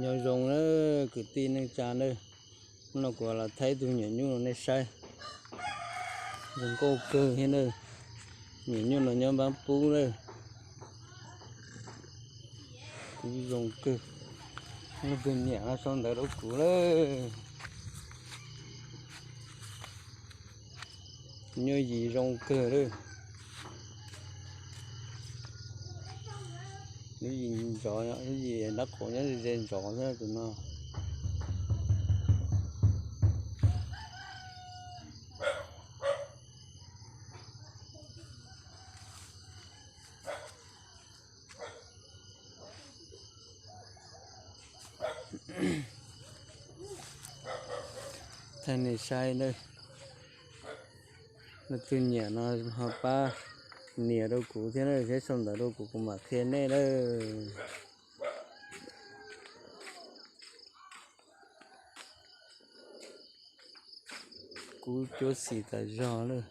Nyob zoo na kwv tij neej tsa na, hnub no kuv los thaij ib tug nyuam nyuj no nej saib. Zoo nkauj kawg thiab na. Nyuam nyuj no nyob Npab Pub na. Kuv zoo kawg. Leej twg nyiam no sau ntawv rau kuv lawm. Nyuj yim zoo kawg lawm. Lub yim ntov, lub yim nraub qaum nyob ze ntov xwb tus no. Thaij nej saib na. Leej twg nyiam no ho pab nias rau kuv thiab na, thiab sau ntawv rau kuv, kuv mam qhia nej na. Kub cuab xim tas zog lawm.